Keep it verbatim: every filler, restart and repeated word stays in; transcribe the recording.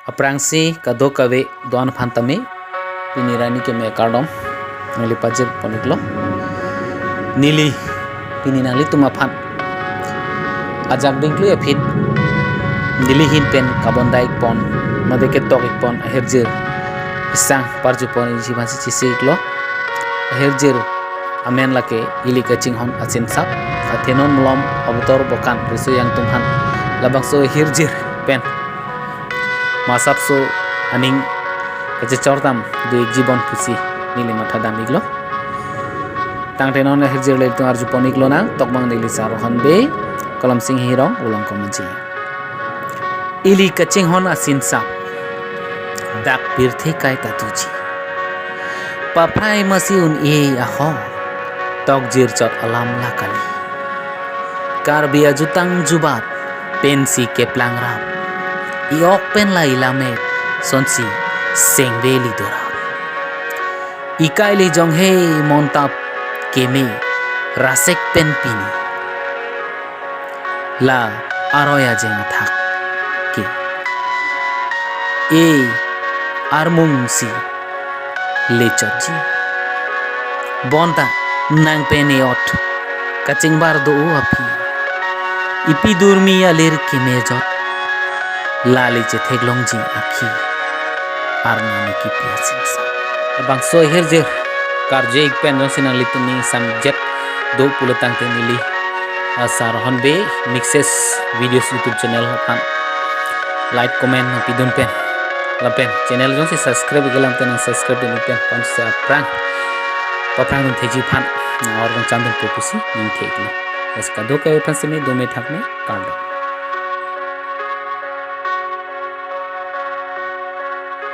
Aphrangsi kadokave do-an aphan tame pini arni keme kardom nangli pajir pon-iklo. Neli pini nanglitum aphan ajak dingklui aphi neli ahin pen kabondai-ik pon, mate ketok-ik pon ahirjir isang parju pon isi aphansi chese-iklo. Ahirjir amen lake Ili Kachinghon Asinsap, athe non malom abotor bokan riso-ejang atum aphan labangso ahirjir pen masapso aning kachechor dam do-ikji bon pusi neli mathadam-iklo. Tangte non ahirjir le ilitum arju pon-iklonang, tokbang neli Sar Rohon Bey, Kolom Sing Hirong, Ulong Komaji. Ili Kachinghon Asinsap, dak pirthe kai ta tuji. Paphai masi un-e ahok, tokjir chot alam la kali. Karbi ajutang jubat pensi keplang rap, i-ok pen la ilamet sonsi sengve ili dorap. Ikai ili jonghe montap keme rasek pen pini, la aroi ajeng athak ke e armung si lechotji. Bonta nang pen e-ot kachingbar do-o aphi, ipi durmi alir kemejot, la ili chetheklongji akhi, arnam kipi asinsap. Labangso ahirjir karju-ik pen jongsi nanglitum ning samjet do pulo tangte neli, ah, Sar Rohon Bey Mixes Videos YouTube channel aphan like, comment nangpidun pen, lapen channel jongsi subscribe-ik alam te nang subscribe-ik pen, pensi aphrang paphrang nangtheji aphan nang-or nangchandun po pusi ningtheklo. Lasi kadokave aphan seme dome thakme, kardom.